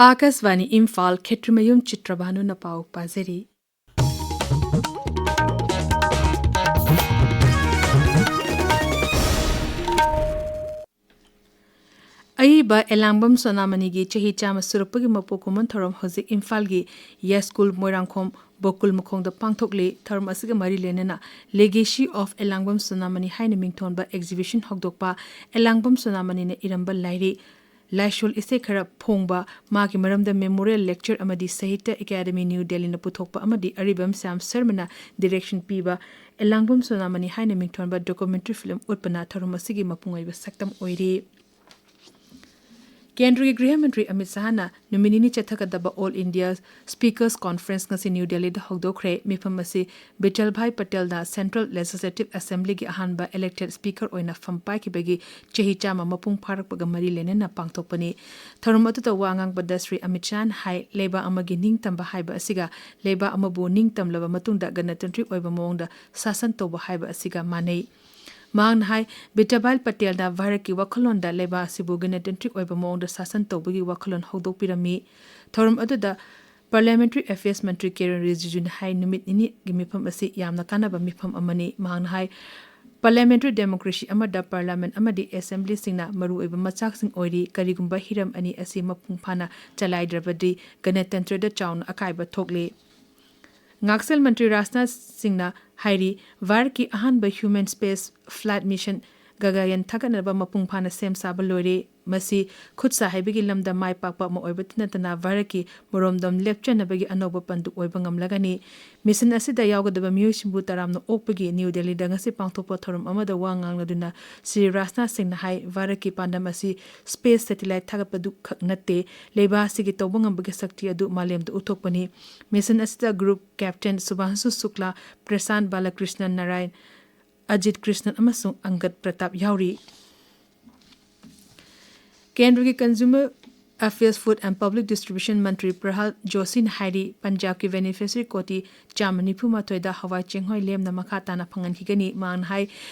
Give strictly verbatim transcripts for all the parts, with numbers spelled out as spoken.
ꯑꯥꯀꯥꯁꯕꯥꯅꯤ ꯏꯝꯐꯥꯜ, ꯈꯦꯇ꯭ꯔꯤꯃꯌꯨꯝ ꯆꯤꯇ꯭ꯔꯕꯥꯅꯨꯅ ꯄꯥꯎ ꯄꯥꯖꯔꯤ꯫ ꯑꯏꯕ ꯑꯦꯂꯥꯡꯕꯝ ꯁꯣꯅꯥꯃꯅꯤꯒꯤ ꯆꯍꯤ ꯆꯥꯝꯃ ꯁꯨꯔꯛꯄꯒꯤ ꯃꯄꯣꯛ ꯀꯨꯝꯑꯣꯟ ꯊꯧꯔꯝ ꯍꯧꯖꯤꯛ ꯏꯝꯐꯥꯜꯒꯤ ꯌꯥꯏꯁ꯭ꯀꯨꯜ ꯃꯣꯏꯔꯥꯡꯈꯣꯝ ꯕꯣꯀꯨꯜ ꯃꯈꯣꯡꯗ ꯄꯥꯡꯊꯣꯛꯂꯤ꯫ ꯊꯧꯔꯝ ꯑꯁꯤꯒ ꯃꯔꯤ ꯂꯩꯅꯅ Legacy of ꯑꯦꯂꯥꯡꯕꯝ ꯁꯣꯅꯥꯃꯅꯤ ꯍꯥꯏꯅ ꯃꯤꯡꯊꯣꯟꯕ exhibition ꯍꯧꯗꯣꯛꯄ, ꯑꯦꯂꯥꯡꯕꯝ ꯁꯣꯅꯥꯃꯅꯤꯅ ꯏꯔꯝꯕ ꯂꯥꯏꯔꯤꯛ, ꯂꯥꯏꯁꯣꯜ ꯏꯁꯩ ꯈꯔ ꯐꯣꯡꯕ, ꯃꯥꯒꯤ ꯃꯔꯝꯗ memorial lecture ꯑꯃꯗꯤ ꯁꯥꯍꯤꯇ꯭ꯌ ꯑꯦꯀꯥꯗꯦꯃꯤ ꯅ꯭ꯌꯨ ꯗꯦꯜꯂꯤꯅ ꯄꯨꯊꯣꯛꯄ ꯑꯃꯗꯤ ꯑꯔꯤꯕꯝ ꯁ꯭ꯌꯥꯝ ꯁꯔꯃꯅ direction ꯄꯤꯕ ꯑꯦꯂꯥꯡꯕꯝ ꯁꯣꯅꯥꯃꯅꯤ ꯍꯥꯏꯅ ꯃꯤꯡꯊꯣꯟꯕ documentary film ꯎꯠꯄꯅ ꯊꯧꯔꯝ ꯑꯁꯤꯒꯤ ꯃꯄꯨꯡ ꯑꯣꯏꯕ ꯁꯛꯇꯝ ꯑꯣꯏꯔꯤ꯫ ꯀꯦꯟꯗ꯭ꯔꯒꯤ ꯒ꯭ꯔꯤꯍ ꯃꯟꯇ꯭ꯔꯤ ꯑꯃꯤꯠ ꯁꯍꯥꯅ ꯅꯨꯃꯤꯠ ꯅꯤꯅꯤ ꯆꯠꯊꯒꯗꯕ All India Speakers Conference ꯉꯁꯤ ꯅ꯭ꯌꯨ ꯗꯦꯜꯂꯤꯗ ꯍꯧꯗꯣꯛꯈ꯭ꯔꯦ꯫ ꯃꯤꯐꯝ ꯑꯁꯤ ꯕꯤꯇꯜꯚꯥꯏ ꯄꯇꯦꯜꯅ Central Legislative Assemblyꯒꯤ ꯑꯍꯥꯟꯕ elected speaker ꯑꯣꯏꯅ ꯐꯝ ꯄꯥꯏꯈꯤꯕꯒꯤ ꯆꯍꯤ ꯆꯥꯝꯃ ꯃꯄꯨꯡ ꯐꯥꯔꯛꯄꯒ ꯃꯔꯤ ꯂꯩꯅꯅ ꯄꯥꯡꯊꯣꯛꯄꯅꯤ꯫ ꯊꯧꯔꯝ ꯑꯗꯨꯗ ꯋꯥ ꯉꯥꯡꯕꯗ ꯁ꯭ꯔꯤ ꯑꯃꯤꯠ ꯁꯍꯥꯅ ꯍꯥꯏ, ꯂꯩꯕꯥꯛ ꯑꯃꯒꯤ ꯅꯤꯡꯇꯝꯕ ꯍꯥꯏꯕ ꯑꯁꯤꯒ ꯂꯩꯕꯥꯛ ꯑꯃꯕꯨ ꯅꯤꯡꯇꯝꯂꯕ ꯃꯇꯨꯡꯗ ꯒꯅꯇꯟꯇ꯭ꯔꯤꯛ ꯑꯣꯏꯕ ꯃꯑꯣꯡꯗ ꯁꯥꯁꯟ ꯇꯧꯕ ꯍꯥꯏꯕ ꯑꯁꯤꯒ ꯃꯥꯟꯅꯩ꯫ ꯃꯍꯥꯛꯅ ꯍꯥꯏ, ꯕꯤꯇꯜꯚꯥꯏ ꯄꯇꯦꯜꯅ ꯚꯥꯔꯠꯀꯤ ꯋꯥꯈꯜꯂꯣꯟꯗ ꯂꯩꯕꯥꯛ ꯑꯁꯤꯕꯨ ꯒꯅꯇꯟꯇ꯭ꯔꯤꯛ ꯑꯣꯏꯕ ꯃꯑꯣꯡꯗ ꯁꯥꯁꯟ ꯇꯧꯕꯒꯤ ꯋꯥꯈꯜꯂꯣꯟ ꯍꯧꯗꯣꯛꯄꯤꯔꯝꯃꯤ꯫ ꯊꯧꯔꯝ ꯑꯗꯨꯗ Parliamentary Affairs ꯃꯟꯇ꯭ꯔꯤ ꯀꯤꯔꯟ ꯔꯤꯖꯤꯖꯨꯅ ꯍꯥꯏ, ꯅꯨꯃꯤꯠ ꯅꯤꯅꯤꯒꯤ ꯃꯤꯐꯝ ꯑꯁꯤ ꯌꯥꯝꯅ ꯀꯥꯟꯅꯕ ꯃꯤꯐꯝ ꯑꯃꯅꯤ꯫ ꯃꯍꯥꯛꯅ ꯍꯥꯏ, Parliamentary democracy ꯑꯃꯗ Parliament ꯑꯃꯗꯤ Assemblyꯁꯤꯡꯅ ꯃꯔꯨꯑꯣꯏꯕ ꯃꯆꯥꯛꯁꯤꯡ ꯑꯣꯏꯔꯤ꯫ ꯀꯔꯤꯒꯨꯝꯕ ꯍꯤꯔꯝ ꯑꯅꯤ ꯑꯁꯤ ꯃꯄꯨꯡ ꯐꯥꯅ ꯆꯂꯥꯏꯗ꯭ꯔꯕꯗꯤ ꯒꯅꯇꯟꯇ꯭ꯔꯗ ꯆꯥꯎꯅ ꯑꯀꯥꯏꯕ ꯊꯣꯛꯂꯤ꯫ ꯉꯥꯛꯁꯦꯜ ꯃꯟꯇ꯭ꯔꯤ ꯔꯥꯖꯅꯥꯊ ꯁꯤꯡꯅ ꯍꯥꯏꯔꯤ, ꯚꯥꯔꯠꯀꯤ ꯑꯍꯥꯟꯕ human space flight mission ꯒꯒꯥꯌꯟ ꯊꯥꯒꯠꯅꯕ ꯃꯄꯨꯡ ꯐꯥꯅ ꯁꯦꯝ ꯁꯥꯕ ꯂꯣꯏꯔꯦ꯫ ꯃꯁꯤ ꯈꯨꯠ ꯁꯥ ꯍꯩꯕꯒꯤ ꯂꯝꯗ ꯃꯥꯏ ꯄꯥꯛꯄ ꯑꯃ ꯑꯣꯏꯕꯇ ꯅꯠꯇꯅ ꯚꯥꯔꯠꯀꯤ ꯃꯔꯣꯝꯗꯣꯝ ꯂꯦꯞꯆꯅꯕꯒꯤ ꯑꯅꯧꯕ ꯄꯟꯗꯨꯞ ꯑꯣꯏꯕ ꯉꯝꯂꯒꯅꯤ꯫ Mission ꯑꯁꯤꯗ ꯌꯥꯎꯒꯗꯕ ꯃꯤꯑꯣꯏꯁꯤꯡꯕꯨ ꯇꯔꯥꯝꯅ ꯑꯣꯛꯄꯒꯤ ꯅ꯭ꯌꯨ ꯗꯦꯜꯂꯤꯗ ꯉꯁꯤ ꯄꯥꯡꯊꯣꯛꯄ ꯊꯧꯔꯝ ꯑꯃꯗ ꯋꯥ ꯉꯥꯡꯂꯗꯨꯅ ꯁ꯭ꯔꯤ ꯔꯥꯖꯅꯥꯊ ꯁꯤꯡꯅ ꯍꯥꯏ, ꯚꯥꯔꯠꯀꯤ ꯄꯥꯟꯗꯝ ꯑꯁꯤ space satellite ꯊꯥꯒꯠꯄꯗꯨ ꯈꯛ ꯅꯠꯇꯦ, ꯂꯩꯕꯥꯛ ꯑꯁꯤꯒꯤ ꯇꯧꯕ ꯉꯝꯕꯒꯤ ꯁꯛꯇꯤ ꯑꯗꯨ ꯃꯥꯂꯦꯝꯗ ꯎꯠꯊꯣꯛꯄꯅꯤ꯫ Mission ꯑꯁꯤꯗ group captain ꯁꯨꯚꯥꯟꯁꯨ ꯁꯨꯛꯂꯥ, ꯄ꯭ꯔꯁꯥꯟ ꯕꯥꯂꯀ꯭ꯔꯤꯁꯅꯟ ꯅꯥꯔꯥꯌꯟ, ꯑꯖꯤꯠ ꯀ꯭ꯔꯤꯁꯅꯟ ꯑꯃꯁꯨꯡ ꯑꯪꯒꯗ ꯄ꯭ꯔꯇꯥꯞ ꯌꯥꯎꯔꯤ꯫ ꯀꯦꯟꯗ꯭ꯔꯒꯤ consumer affairs, food and public distribution ꯃꯟꯇ꯭ꯔꯤ ꯄ꯭ꯔꯍꯥꯜ ꯖꯣꯁꯤꯅ ꯍꯥꯏꯔꯤ, ꯄꯟꯖꯥꯕꯀꯤ ꯕꯦꯅꯤꯐꯤꯁꯔꯤ ꯀꯣꯇꯤ ꯆꯥꯝꯃ ꯅꯤꯐꯨ ꯃꯥꯊꯣꯏꯗ ꯍꯋꯥꯏ ꯆꯦꯡ ꯍꯋꯥꯏ ꯂꯦꯝꯅ ꯃꯈꯥ ꯇꯥꯅ ꯐꯪꯍꯟꯈꯤꯒꯅꯤ꯫ ꯃꯍꯥꯛꯅ ꯍꯥꯏ,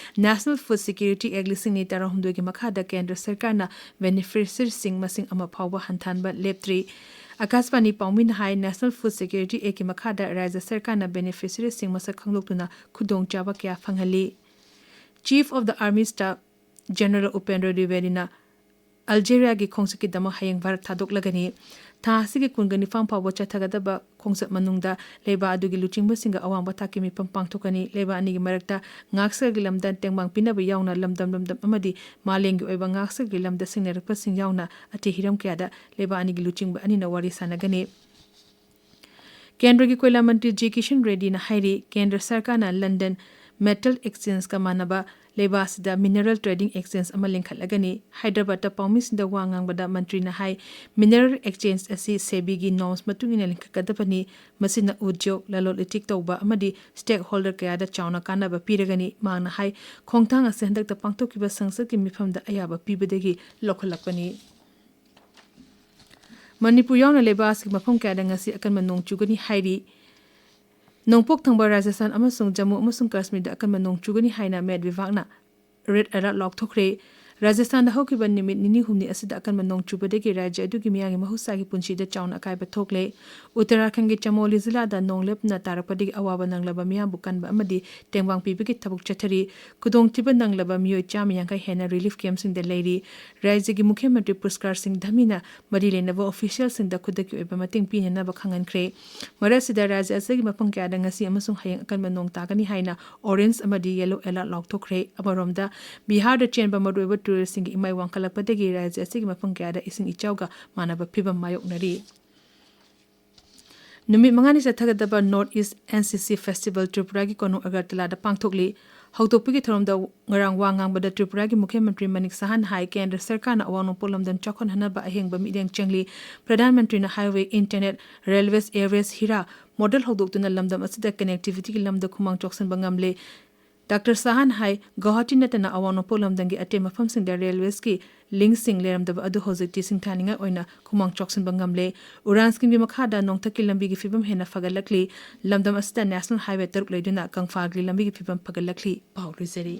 ꯅꯦꯁꯅꯦꯜ ꯐꯨꯗ ꯁꯦꯀ꯭ꯌꯨꯔꯤꯇꯤ ꯑꯦꯛ ꯂꯤꯁꯤꯡ ꯑꯅꯤ ꯇꯔꯥꯍꯨꯝꯗꯣꯏꯒꯤ ꯃꯈꯥꯗ ꯀꯦꯟꯗ꯭ꯔ ꯁꯔꯀꯥꯔꯅ ꯕꯦꯅꯤꯐꯤꯁꯔꯤꯁꯤꯡ ꯃꯁꯤꯡ ꯑꯃ ꯐꯥꯎꯕ ꯍꯟꯊꯍꯟꯕ ꯂꯦꯞꯇ꯭ꯔꯤ꯫ ꯑꯀꯥꯁꯕꯥꯅꯤ ꯄꯥꯎꯃꯤꯅ ꯍꯥꯏ, ꯅꯦꯁꯅꯦꯜ ꯐꯨꯗ ꯁꯦꯀ꯭ꯌꯨꯔꯤꯇꯤ ꯑꯦꯛꯀꯤ ꯃꯈꯥꯗ ꯔꯥꯖ꯭ꯌ ꯁꯔꯀꯥꯔꯅ ꯕꯦꯅꯤꯐꯤꯁꯔꯤꯁꯤꯡ ꯃꯁꯛ ꯈꯪꯗꯣꯛꯇꯨꯅ ꯈꯨꯗꯣꯡꯆꯥꯕ ꯀꯌꯥ ꯐꯪꯍꯜꯂꯤ꯫ Chief of the army staff general Upendra ꯗ꯭ꯋꯤꯕꯦꯗꯤꯅ ꯑꯜꯖꯦꯔꯤꯌꯥꯒꯤ ꯈꯣꯡꯆꯠꯀꯤꯗꯃꯛ ꯍꯌꯦꯡ ꯚꯥꯔꯠ ꯊꯥꯗꯣꯛꯂꯒꯅꯤ꯫ ꯊꯥ ꯑꯁꯤꯒꯤ ꯀꯨꯟꯒ ꯅꯤꯄꯥꯟ ꯐꯥꯎꯕ ꯆꯠꯊꯒꯗꯕ ꯈꯣꯡꯆꯠ ꯃꯅꯨꯡꯗ ꯂꯩꯕꯥꯛ ꯑꯗꯨꯒꯤ ꯂꯨꯆꯤꯡꯕꯁꯤꯡꯒ ꯑꯋꯥꯡꯕ ꯊꯥꯛꯀꯤ ꯃꯤꯐꯝ ꯄꯥꯡꯊꯣꯛꯀꯅꯤ꯫ ꯂꯩꯕꯥꯛ ꯑꯅꯤꯒꯤ ꯃꯔꯛꯇ ꯉꯥꯛ ꯁꯦꯜꯒꯤ ꯂꯝꯗ ꯇꯦꯡꯕꯥꯡ ꯄꯤꯅꯕ ꯌꯥꯎꯅ ꯂꯝꯗꯝ ꯂꯝꯗꯝ ꯑꯃꯗꯤ ꯃꯥꯂꯦꯝꯒꯤ ꯑꯣꯏꯕ ꯉꯥꯛ ꯁꯦꯜꯒꯤ ꯂꯝꯗ ꯁꯤꯡꯅꯔꯛꯄꯁꯤꯡ ꯌꯥꯎꯅ ꯑꯇꯩ ꯍꯤꯔꯝ ꯀꯌꯥꯗ ꯂꯩꯕꯥꯛ ꯑꯅꯤꯒꯤ ꯂꯨꯆꯤꯡꯕ ꯑꯅꯤꯅ ꯋꯥꯔꯤ ꯁꯥꯟꯅꯒꯅꯤ꯫ ꯀꯦꯟꯗ꯭ꯔꯒꯤ ꯀꯣꯏꯂꯥ ꯃꯟꯇ꯭ꯔꯤ ꯖꯤ ꯀꯤꯁꯟ ꯔꯦꯗꯤꯅ ꯍꯥꯏꯔꯤ, ꯀꯦꯟꯗ꯭ꯔ ꯁꯔꯀꯥꯔꯅ ꯂꯟꯗꯟ ꯃꯦꯇꯜ ꯑꯦꯛꯁꯆꯦꯟꯖꯀ ꯃꯥꯟꯅꯕ ꯂꯩꯕꯥꯛ ꯑꯁꯤꯗ ꯃꯤꯅꯔꯦꯜ ꯇ꯭ꯔꯦꯗꯤꯡ ꯑꯦꯛꯁꯆꯦꯟꯖ ꯑꯃ ꯂꯤꯡꯈꯠꯂꯒꯅꯤ꯫ ꯍꯥꯏꯗ꯭ꯔꯕꯥꯗꯇ ꯄꯥꯎꯃꯤꯁꯤꯡꯗ ꯋꯥ ꯉꯥꯡꯕꯗ ꯃꯟꯇ꯭ꯔꯤꯅ ꯍꯥꯏ, ꯃꯤꯅꯔꯦꯜ ꯑꯦꯛꯁꯆꯦꯟꯖ ꯑꯁꯤ ꯁꯦꯕꯤꯒꯤ ꯅꯣꯔꯝꯁ ꯃꯇꯨꯡ ꯏꯟꯅ ꯂꯤꯡꯈꯠꯀꯗꯕꯅꯤ꯫ ꯃꯁꯤꯅ ꯎꯗ꯭ꯌꯣꯛ, ꯂꯂꯣꯟ ꯏꯇꯤꯛ ꯇꯧꯕ ꯑꯃꯗꯤ ꯁ꯭ꯇꯦꯛꯍꯣꯜꯗꯔ ꯀꯌꯥꯗ ꯆꯥꯎꯅ ꯀꯥꯟꯅꯕ ꯄꯤꯔꯒꯅꯤ꯫ ꯃꯍꯥꯛꯅ ꯍꯥꯏ, ꯈꯣꯡꯊꯥꯡ ꯑꯁꯤ ꯍꯟꯗꯛꯇ ꯄꯥꯡꯊꯣꯛꯈꯤꯕ ꯁꯪꯁꯠꯀꯤ ꯃꯤꯐꯝꯗ ꯑꯌꯥꯕ ꯄꯤꯕꯗꯒꯤ ꯂꯧꯈꯠꯂꯛꯄꯅꯤ꯫ ꯃꯅꯤꯄꯨꯔ ꯌꯥꯎꯅ ꯂꯩꯕꯥꯛ ꯑꯁꯤꯒꯤ ꯃꯐꯝ ꯀꯌꯥꯗ ꯉꯁꯤ ꯑꯀꯟꯕ ꯅꯣꯡ ꯆꯨꯒꯅꯤ ꯍꯥꯏꯔꯤ꯫ ꯅꯣꯡꯄꯣꯛ ꯊꯪꯕ ꯔꯥꯖꯁꯊꯥꯟ ꯑꯃꯁꯨꯡ ꯖꯝꯃꯨ ꯑꯃꯁꯨꯡ ꯀꯥꯁꯃꯤꯔꯗ ꯑꯀꯟꯕ ꯅꯣꯡ ꯆꯨꯒꯅꯤ ꯍꯥꯏꯅ ꯃꯦꯠ ꯋꯤꯚꯥꯒꯅ ꯔꯦꯗ ꯑꯦꯂꯔꯠ ꯂꯥꯎꯊꯣꯛꯈ꯭ꯔꯦ꯫ ꯔꯥꯖꯁꯊꯥꯟꯗ ꯍꯧꯈꯤꯕ ꯅꯨꯃꯤꯠ ꯅꯤꯅꯤ ꯍꯨꯝꯅꯤ ꯑꯁꯤꯗ ꯑꯀꯟꯕ ꯅꯣꯡ ꯆꯨꯕꯗꯒꯤ ꯔꯥꯖ꯭ꯌ ꯑꯗꯨꯒꯤ ꯃꯤꯌꯥꯝꯒꯤ ꯃꯍꯧꯁꯥꯒꯤ ꯄꯨꯟꯁꯤꯗ ꯆꯥꯎꯅ ꯑꯀꯥꯏꯕ ꯊꯣꯛꯂꯦ꯫ ꯎꯠꯇꯔꯥꯈꯟꯒꯤ ꯆꯃꯣꯂꯤ ꯖꯤꯂꯥꯗ ꯅꯣꯡ ꯂꯦꯞꯇꯅ ꯇꯥꯔꯛꯄꯗꯒꯤ ꯑꯋꯥꯕ ꯅꯪꯂꯕ ꯃꯤꯌꯥꯝꯕꯨ ꯀꯟꯕ ꯑꯃꯗꯤ ꯇꯦꯡꯕꯥꯡ ꯄꯤꯕꯒꯤ ꯊꯕꯛ ꯆꯠꯊꯔꯤ꯫ ꯈꯨꯗꯣꯡꯊꯤꯕ ꯅꯪꯂꯕ ꯃꯤꯑꯣꯏ ꯆꯥꯝꯃ ꯌꯥꯡꯈꯩ ꯍꯦꯟꯅ ꯔꯤꯂꯤꯐ ꯀꯦꯝꯞꯁꯤꯡꯗ ꯂꯩꯔꯤ꯫ ꯔꯥꯖ꯭ꯌꯒꯤ ꯃꯨꯈ꯭ꯌ ꯃꯟꯇ꯭ꯔꯤ ꯄꯨꯁꯀꯥꯔ ꯁꯤꯡ ꯙꯃꯤꯅ ꯃꯔꯤ ꯂꯩꯅꯕ ꯑꯣꯐꯤꯁꯤꯌꯦꯜꯁꯤꯡꯗ ꯈꯨꯗꯛꯀꯤ ꯑꯣꯏꯕ ꯃꯇꯦꯡ ꯄꯤꯅꯅꯕ ꯈꯪꯍꯟꯈ꯭ꯔꯦ꯫ ꯃꯔꯛ ꯑꯁꯤꯗ ꯔꯥꯖ꯭ꯌ ꯑꯁꯤꯒꯤ ꯃꯐꯝ ꯀꯌꯥꯗ ꯉꯁꯤ ꯑꯃꯁꯨꯡ ꯍꯌꯦꯡ ꯑꯀꯟꯕ ꯅꯣꯡ ꯇꯥꯒꯅꯤ ꯍꯥꯏꯅ ꯑꯣꯔꯦꯟꯖ ꯑꯃꯗꯤ ꯌꯦꯂꯣ ꯑꯦꯂꯔꯠ ꯂꯥꯎꯊꯣꯛꯈ꯭ꯔꯦ꯫ ꯑꯃꯔꯣꯝꯗ, ꯕꯤꯍꯥꯔꯗ ꯆꯦꯟꯕ ꯃꯔꯨꯑꯣꯏꯕ ꯇꯨꯔꯦꯜꯁꯤꯡꯒꯤ ꯏꯃꯥꯏ ꯋꯥꯡꯈꯠꯂꯛꯄꯗꯒꯤ ꯔꯥꯖ꯭ꯌ ꯑꯁꯤꯒꯤ ꯃꯐꯝ ꯀꯌꯥꯗ ꯏꯁꯤꯡ ꯏꯆꯥꯎꯒ ꯃꯥꯟꯅꯕ ꯐꯤꯕꯝ ꯃꯥꯌꯣꯛꯅꯔꯤ꯫ ꯅꯨꯃꯤꯠ ꯃꯉꯥꯅꯤ ꯆꯠꯊꯒꯗꯕ ꯅꯣꯔꯠ ꯏꯁ ꯑꯦꯟ ꯁꯤ ꯁꯤ ꯐꯦꯁꯇꯤꯚꯦꯜ ꯇ꯭ꯔꯤꯄꯨꯔꯥꯒꯤ ꯀꯣꯅꯨꯡ ꯑꯒꯔꯇꯂꯥꯗ ꯄꯥꯡꯊꯣꯛꯂꯤ꯫ ꯍꯧꯗꯣꯛꯄꯒꯤ ꯊꯧꯔꯝꯗ ꯉꯔꯥꯡ ꯋꯥ ꯉꯥꯡꯕꯗ ꯇ꯭ꯔꯤꯄꯨꯔꯥꯒꯤ ꯃꯨꯈ꯭ꯌ ꯃꯟꯇ꯭ꯔꯤ ꯃꯅꯤꯛ ꯁꯍꯥꯅ ꯍꯥꯏ, ꯀꯦꯟꯗ꯭ꯔ ꯁꯔꯀꯥꯔꯅ ꯑꯋꯥꯡ ꯅꯣꯡꯄꯣꯛ ꯂꯝꯗꯝ ꯆꯥꯎꯈꯠꯍꯟꯅꯕ ꯑꯍꯦꯡꯕ ꯃꯤꯠꯌꯦꯡ ꯆꯪꯂꯤ꯫ ꯄ꯭ꯔꯙꯥꯟ ꯃꯟꯇ꯭ꯔꯤꯅ ꯍꯥꯏꯋꯦ, ꯏꯟꯇꯔꯅꯦꯠ, ꯔꯦꯜꯋꯦꯁ, ꯑꯦꯌꯔꯋꯦꯁ, ꯍꯤꯔꯥ ꯃꯣꯗꯦꯜ ꯍꯧꯗꯣꯛꯇꯨꯅ ꯂꯝꯗꯝ ꯑꯁꯤꯗ ꯀꯅꯦꯛꯇꯤꯚꯤꯇꯤꯒꯤ ꯂꯝꯗ ꯈꯨꯃꯥꯡ ꯆꯥꯎꯁꯤꯟꯕ ꯉꯝꯂꯦ꯫ ꯗꯥꯛꯇꯔ ꯁꯍꯥꯟ ꯍꯥꯏ, ꯒꯧꯍꯥꯇꯤ ꯅꯠꯇꯅ ꯑꯋꯥꯡ ꯅꯣꯡꯄꯣꯛ ꯂꯝꯗꯝꯒꯤ ꯑꯇꯩ ꯃꯐꯝꯁꯤꯡꯗ ꯔꯦꯜꯋꯦꯁꯀꯤ ꯂꯤꯡꯁꯤꯡ ꯂꯩꯔꯝꯗꯕ ꯑꯗꯨ ꯍꯧꯖꯤꯛꯇꯤ ꯁꯤꯡꯊꯥꯅꯤꯡꯉꯥꯏ ꯑꯣꯏꯅ ꯈꯨꯃꯥꯡ ꯆꯥꯎꯁꯤꯟꯕ ꯉꯝꯂꯦ꯫ ꯎꯔꯥꯟ ꯁ꯭ꯀꯤꯝꯒꯤ ꯃꯈꯥꯗ ꯅꯣꯡꯊꯛꯀꯤ ꯂꯝꯕꯤꯒꯤ ꯐꯤꯕꯝ ꯍꯦꯟꯅ ꯐꯒꯠꯂꯛꯂꯤ꯫ ꯂꯝꯗꯝ ꯑꯁꯤꯗ ꯅꯦꯁꯅꯦꯜ ꯍꯥꯏꯋꯦ ꯇꯔꯨꯛ ꯂꯩꯗꯨꯅ ꯀꯪꯐꯥꯜꯒꯤ ꯂꯝꯕꯤꯒꯤ ꯐꯤꯕꯝ ꯐꯒꯠꯂꯛꯂꯤ꯫ ꯄꯥꯎ ꯂꯣꯏꯖꯔꯤ꯫